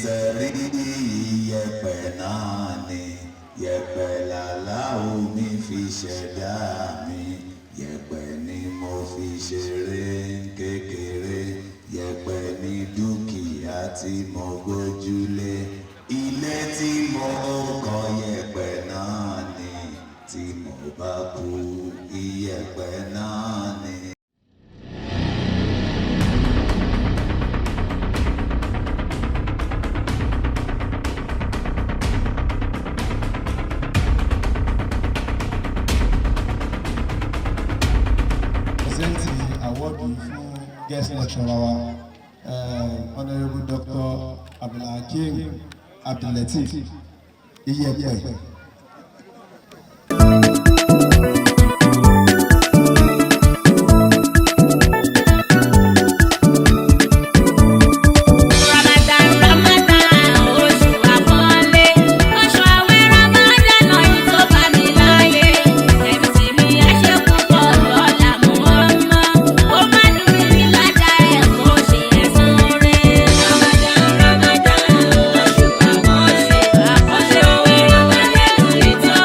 Tẹ̀rí iyẹ̀pẹ̀ náà ni, yẹ̀pẹ̀ làláwo mi fi ṣẹ̀dá mi, yẹ̀pẹ̀ ni mo fi ṣeré kékeré, yẹ̀pẹ̀ ni dúkìá tí mo gbójúlé, ilé tí mo kọ́ yẹ̀pẹ̀ náà ni, tí mo bá kú iyẹ̀pẹ̀ náà ni. Present award yìí fún guest lecturer wa, Honourable Dr. Abdulhakeem Abdulateef Iyẹ̀pẹ̀. Ramadan, Ramadan, oṣù àpọ́nlé, oṣù àwẹ̀ Ramadan yìí tó bá mi láyé. Ẹ̀mí tèmi á ṣe púpọ̀ lọ́la Muhammad. Ó má dùn mí ní ládàá ẹ̀ kó ṣe ẹ̀san rẹ̀. Ramadan, Ramadan, oṣù àpọ́nlé, oṣù àwẹ̀ Ramadan yìí tó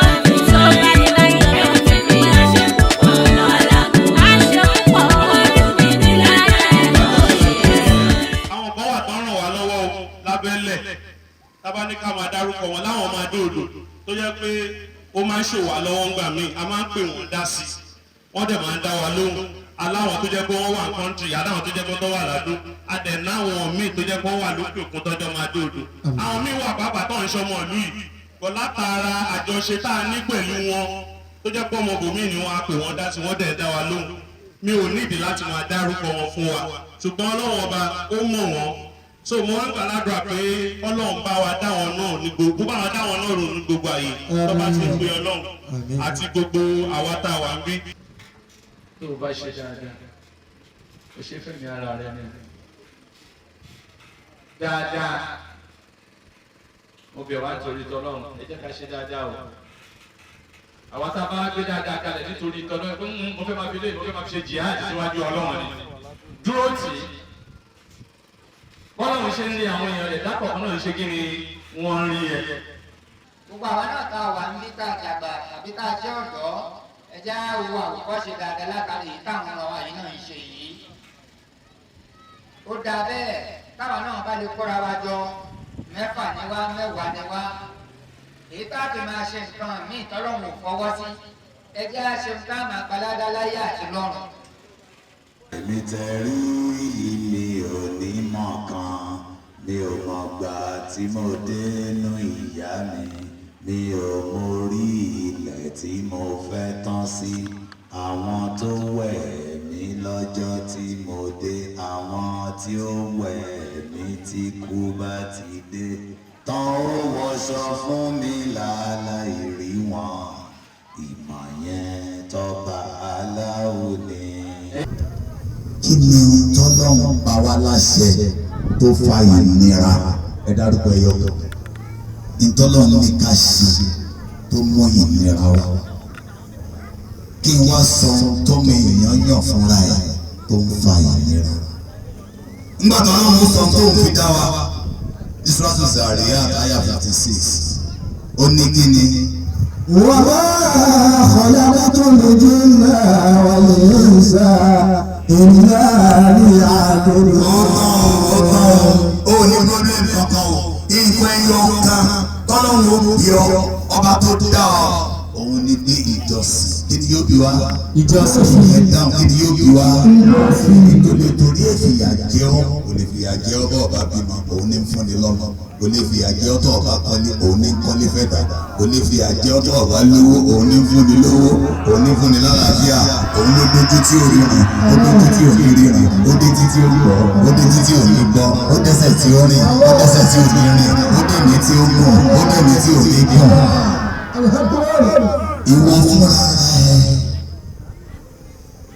bá mi láyé. Ẹ̀mí tèmi á ṣe púpọ̀ lọ́la Muhammad. Á ṣe púpọ̀, ó má dùn mí ní ládàá ẹ̀ kó ṣe ẹ̀san rẹ̀. Àwọn kan wà tó ń ràn wá lọ́wọ́ o lábẹ́lẹ̀, tábà ní ká máa dárúkọ wọn láwọn máa dòdò tó jẹ́ pé ó máa ń ṣò wá lọ́wọ́ ńgbà míì. A máa ń pè wọ́n dá sí i, wọ́n dẹ̀ máa ń dá wa lóhùn. Aláwọn tó jẹ́ pé wọ́n wà ní country, aláwọn tó jẹ́ pé wọ́n wà ládó, adẹ̀náwọn míì tó jẹ́ pé wọ́n wà lókè òkun tọ́jọ́ máa dòdò. Àwọn míì wà pàápàá tó ń ṣọmọ ìlú yìí kò látara àjọṣe tá a ní pẹ̀lú wọn, tó jẹ́ pé ọmọ bòmíì ni wọ́n, á pè wọ́n dá sí, wọ́n dẹ̀ dá wa lóhùn. Mi ò nídìí láti máa dárúkọ wọn fún wa, ṣùgbọ́n Ọlọ́run Ọba ó mọ̀ wọ́n. So mo wá ń gbàládùra pé Ọlọ́run bá wa dá wọn náà ní gbogbo, bá wa dá wọn náà rò ní gbogbo àyè tó bá ti ń pe Ọlọ́run àti gbogbo àwa tá a wà ń bí. Tó o bá ṣe dáadáa, o ṣe fẹ́mi ara rẹ ni dáadáa. Mo bẹ̀ wá nítorí tọlọ́run, ẹ jẹ́ ká ṣe dáadáa o. Àwa tá a bá gbé dáadáa kalẹ̀ nítorí tọlọ́run pé mo fẹ́ máa fi lé, mo fẹ́ máa fi ṣe jihad síwájú Ọlọ́run ni, dúró tì í. Bọ́lọ́run ṣe ń rí àwọn èèyàn rẹ̀ dákọ̀ọ́ náà, ṣe kí ni wọ́n ń rí ẹ. Gbogbo àwa náà tá a wà níbí, tá a dàgbà tàbí tá a jẹ́ ọ̀dọ́, ẹ jẹ́ á wo àwòkọ́ṣe dáadáa látàrí èyí táwọn ọmọ wa yìí náà ń ṣe yìí. Ó dáa bẹ́ẹ̀ táwa náà bá lè kóra wa jọ, mẹ́fà ni wá, 10 ni wá, èyí tá a fi máa ṣe nǹkan míì tọ́lọ́run ò fọwọ́ sí. Ẹ jẹ́ á ṣe nǹkan àmà gbaládá láyé àti lọ́run. Èmi tẹ̀rí yìí, mi ò ní mọ̀ kan, mi ò mọ̀ gbà tí mo dénú ìyá mi, mi ò mórí ilẹ̀ tí mo fẹ́ tán sí. Àwọn tó wẹ̀ mí lọ́jọ́ tí mo dé, àwọn tí ó wẹ̀ mí tí kú bá ti dé tán, ó wọṣọ fún mi láláì rí wọn, ìmọ̀ yẹn tọ́ba aláwo ni. Kí ni ohun tọ́lọ́run pa wá láṣẹ tó fa ìnira? Ẹ dárúkọ ẹyọ kan ntọ́lọ́run ní ká ṣe tó mú ìnira wá, kí n wá sọ ohun tọ́mọ èèyàn yàn fúnra ẹ̀ tó ń fa ìnira. Nígbà tó Ọlọ́run sọ tó ń fi dá wa, Suratu Zariyat àyà 56, ó ní kí ni? وما خلقت الجن والإنس إلا ليعبدون. Ó tán o, ó tán o, ó ní problem kankan o. Nǹkan ẹyọ kan tọ́lọ́run ó bí ọ, ọba tó dá ọ, òun ni pé ìjọsìn. Kí ni yóò bí wa? Ìjọsìn. Ẹ dáhùn, kí ni yóò bí wa? Tó lè torí èfìyà jẹ ọ́, kò lè fìyà jẹ ọ́ bọ́ ọba bímọ, òun ní fúnni lọ́mọ. Kò lè fìyà jẹ ọ́ tó ọba kọ́lé, òun ní kọ́lé fẹ́ dà. Kò lè fìyà jẹ ọ́ tó ọba lówó, òun ní fúnni lówó, òun ní fúnni lálàáfíà. Òun ló dójú tí ò ríran, ó dójú tí ò ní ríran, ó dé títí ó gbọ́, ó dé títí ò ní gbọ́, ó dẹ́sẹ̀ tí ó rìn, ó dẹ́sẹ̀ tí ò ní rìn, ó dẹ̀mí tí ó gùn, ó dẹ̀mí tí ò ní gùn. Ìwọ fúnra rẹ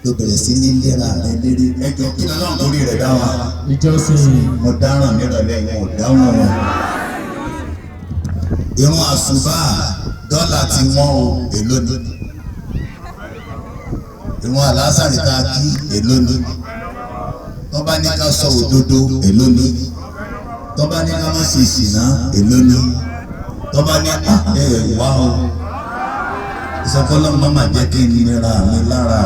ló bẹ̀rẹ̀ sí ní lera rẹ lérí. Ẹjọ́, kí lọ́lọ́run torí rẹ̀ dá wa? Ìjọsìn. Mo dáràn nírọ̀lẹ́, ìwọ̀n ò dáhùn wọn. Irun àsùbá, dọ́là tí wọ́n o, èló ni? Irun àlásàrì tá a kí, èló ni? Wọ́n bá ní ká sọ òdodo, èló ni? Tọ́ba ní ká má ṣe ṣìnà, èló ni? Tọ́ba ní ẹ wá o, ìsọfọlọ́ má má jẹ́ kí n nira mi lára.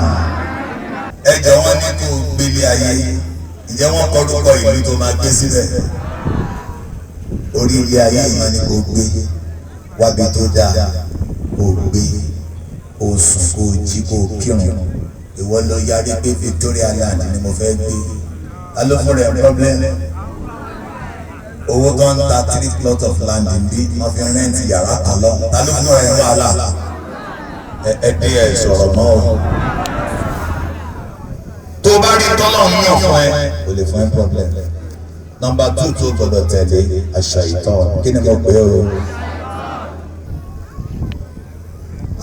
Ẹ jọ, wọ́n ní kó gbélé ayé, ǹjẹ́ wọ́n kọ́ lórúkọ ìlú tó máa gbé síbẹ̀? Orí ilé ayé yìí ni kò gbé wábi tó dáa, kò gbé, kò sùn, kò jí, kò kírun. Ìwọ ló yarí pé Victoria Land ni mo fẹ́ gbé. Ta ló fún rẹ̀ problem? Owó tó ń ta three plot of land bí wọ́n fi rent yàrá kan lọ. Ta ló fún rẹ̀ wàhálà? Ẹ dé, ẹ sọ̀rọ̀ mọ́ o. Tó bá rí tọ́lọ̀ ń yàn fún ẹ, kò lè fún ẹ problem. Number two tó gbọdọ̀ tẹ̀lé, àṣà ìtàn. Kí ni mo pè é o?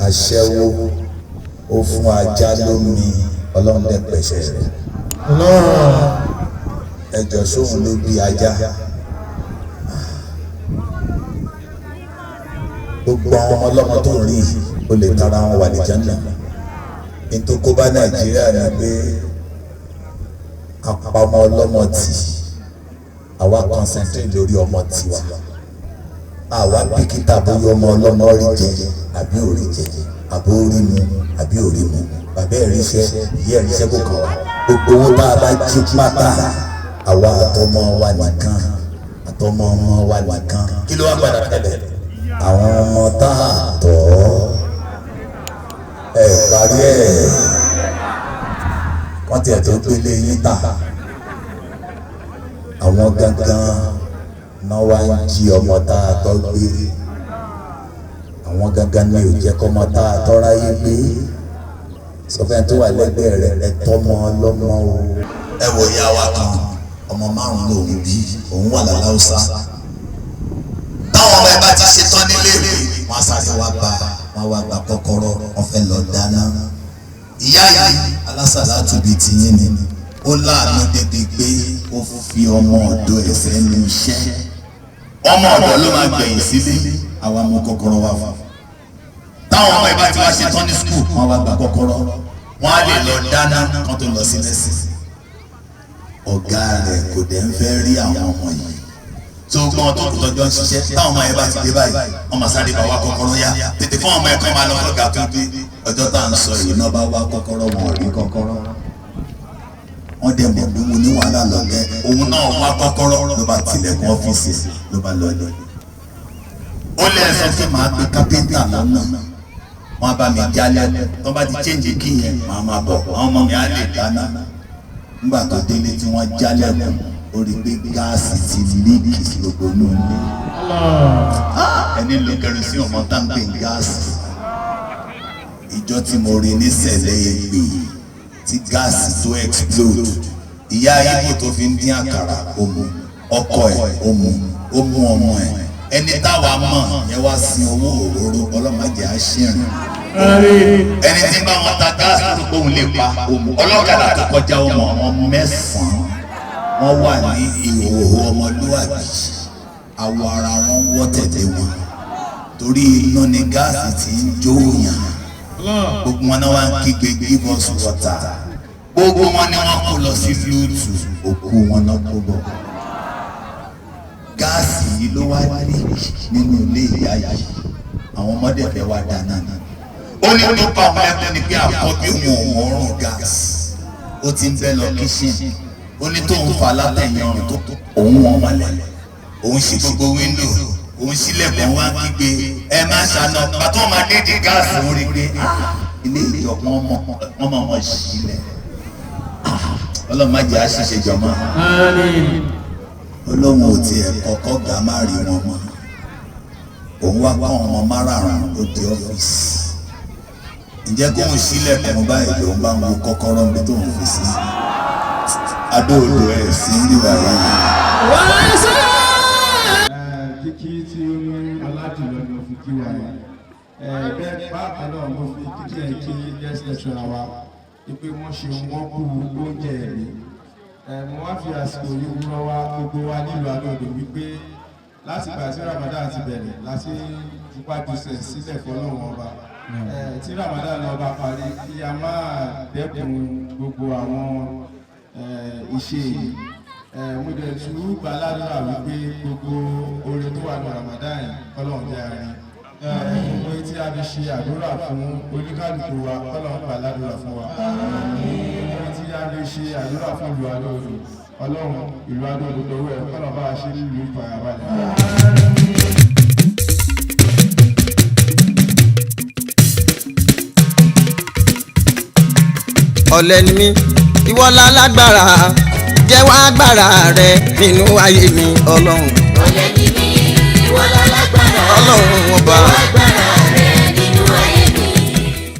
Aṣẹ́wó ó fún ajá lómi, Ọlọ́run dẹ̀ pẹ̀sẹ̀ rẹ̀. Ẹjọ́, sóhun ló bí ajá? Gbogbo àwọn ọmọ ọlọ́mọ tó ń rí, o lè tara wọn wà ní Jánnà. Nítorí kó bá Nàìjíríà ni pé apá ọmọ ọlọ́mọ tì, àwa concentrate lórí ọmọ tiwa, àwa bìkítà bóyá ọmọ ọlọ́mọ rí jẹ àbí ò rí jẹ, àbó rí mu àbí ò rí mu, bàbá ẹ̀ ríṣẹ́, ìyá ẹ̀ ríṣẹ́, kò kàn wá. Gbogbo owó tá a bá jí pátá, àwa àtọmọ wa nìkan, àtọmọ ọmọ wa nìkan. Kí ló wá padà tẹ̀lé? Àwọn ọmọ tá a tọ́ ẹ parí ẹ̀, wọ́n tiẹ̀ tó gbélé yín tà, àwọn gangan náà wá ń jí ọmọ tá a tọ́ gbé. Àwọn gangan ni ò jẹ́ kọ́mọ tá a tọ́ra yé gbé. Sọfẹ́ tó wà lẹ́gbẹ̀ẹ́ rẹ̀, ẹ tọ́mọ lọ́mọ o. Ẹ wò ìyá wa kan, ọmọ márùn lòun bí, òun wà láláùsá. Táwọn ọmọ ẹ bá ti ṣetán nílé ìwé, wọn sáré wá bá wọn, wá gba kọ́kọ́rọ́, wọn fẹ́ lọ dáná. Ìyá yìí, alásàlátù bíi tiyín ni, ó láàánú débi pé ó fi ọmọ ọ̀dọ̀ ẹ̀ sẹ́nu iṣẹ́. Ọmọ ọ̀dọ̀ ló máa gbẹ̀yìn sílé, àwa mú kọ́kọ́rọ́ wá fún. Táwọn ọmọ ẹ bá ti wá ṣetán ní school, wọn wá gba kọ́kọ́rọ́, wọn á lè lọ dáná kán tó lọ sí lẹ́sìn. Ọ̀gá rẹ̀ kò dẹ̀ ń fẹ́ rí àwọn ọmọ yìí tó gbọ́n tó kù tọ́jọ́ ń ṣiṣẹ́. Táwọn ọmọ yẹn bá ti dé báyìí, wọ́n máa sáré bá wá kọ́kọ́rọ́ yá, tètè fún ọmọ ẹ̀kọ́ máa lọ kọ́gà tó dé. Ọjọ́ tá à ń sọ yìí náà, bá wá kọ́kọ́rọ́, wọn ò rí kọ́kọ́rọ́. Wọ́n dẹ̀ mọ̀ pé mo ní wàhálà lọ́gẹ́. Òun náà wá kọ́kọ́rọ́, ló bá tilẹ̀kùn ọ́fíìsì, ló bá lọ lọ. Ó lẹ́ sọ pé màá pe kápẹ́ńtà lọ́nà, wọ́n bá mi jálẹ̀, tó bá ti change kí yẹn, màá máa bọ̀, àwọn ọmọ mi á lè dáná. Nígbà tó délé tí wọ́n jálẹ̀kùn, ó rí pé gáàsì ti leak sí gbogbo inú ilé. Ẹni lo kerosene, ọmọ tá ń pè ní gáàsì. Ìjọ tí mo rí nísẹ̀lẹ̀ ègbè tí gáàsì tó explode, ìyá ibo tó fi ń dín àkàrà, ó mu, ọkọ ẹ̀ ó mu, ó mú ọmọ ẹ̀. Ẹni táwa mọ̀ yẹn wá sin owó òróró, ọlọ́mọdé á ṣìrìn. Ẹni tí ń bá wọn ta gáàsì tó gbóhùn lè pa, ọlọ́kadà tó kọjá, ọmọ ọmọ mẹ́sàn-án, wọ́n wà ní ìhòòhò ọmọlúwàbí, àwọ̀ ara wọn wọ́ tẹ̀lé wọn, torí iná ni gáàsì tí ń jó yàn. Gbogbo wọn náà wá ń kígbe, "Give us water." Gbogbo wọn ni wọ́n kó lọ sí lóòtù, òkú wọn náà kó bọ̀. Gáàsì yìí ló wá rí nínú ilé ìyá yìí. Àwọn ọmọdé fẹ́ wá dáná ni. Ó ní tó pa àwọn ẹkún ni pé àkọ́bí òun ò mọ̀ọ́rùn gáàsì, ó ti ń bẹ́ lọ kitchen. Ó ní tóun fà látẹ̀yìn ọrùn tó òun wọn mọ́lẹ̀, òun ṣí gbogbo window, òun ṣílẹ̀kùn, wá kígbe, "Ẹ má ṣàna." Pàtó wọn máa dédé gáàsì, òun rí pé ilé ìjọ wọn mọ wọn mọ wọn ṣílẹ̀. Ọlọ́run má jẹ́ àṣìṣe jọmọ́. Ọlọ́run ò tiẹ̀ kọ́kọ́ gà má rí wọn mọ́. Òun wá kọ́ ọmọ márààrún, ó di ọ́fíìsì. Ǹjẹ́ kóun ṣílẹ̀kùn báyìí, lòun bá ń wo kọ́kọ́rọ́ níbi tóun fi sí adóodò ẹ̀ sí nígbà yìí. Kíkí tí ó ní aládùn ni mo fi kí wa yẹn. Bẹ́ẹ̀ bákan náà, mo fi kíkí ẹ̀ kí guest lecturer wa wípé wọ́n ṣe, wọ́n kú oúnjẹ ẹ̀mí. Mo wá fi àsìkò yìí wúrọ́ wá gbogbo wa nílùú Adó-Odò wípé láti ìgbà tí Ramadan ti bẹ̀rẹ̀ láti jupájúṣẹ̀ sílẹ̀ fọlọ́run ọba. Tí Ramadan náà bá parí, kí a máa dẹ́kun gbogbo àwọn ìṣe yìí. Mo dẹ̀ tún gbà ládùúrà wípé gbogbo oore tó wà ní Ramadan yìí, kọ́lọ́run jẹ́ a rí. Gbogbo tí a fi ṣe àdúrà fún oníkálukú wa, kọ́lọ́run gbà ládùúrà fún wa. Gbogbo tí a fi ṣe àdúrà fún ìlú Adó-Odò, Ọlọ́run, ìlú Adó-Odò lọ́wọ́ ẹ̀, kọ́lọ́run bá wa ṣe nílùú ìfàyàbalẹ̀. Ọ̀lẹ ni mí, ìwọ la lágbára, jẹ́wọ́ agbára rẹ nínú ayé mi, Ọlọ́run. Ọ̀lẹ ni mí, ìwọ lálágbára. Ọlọ́run Ọba.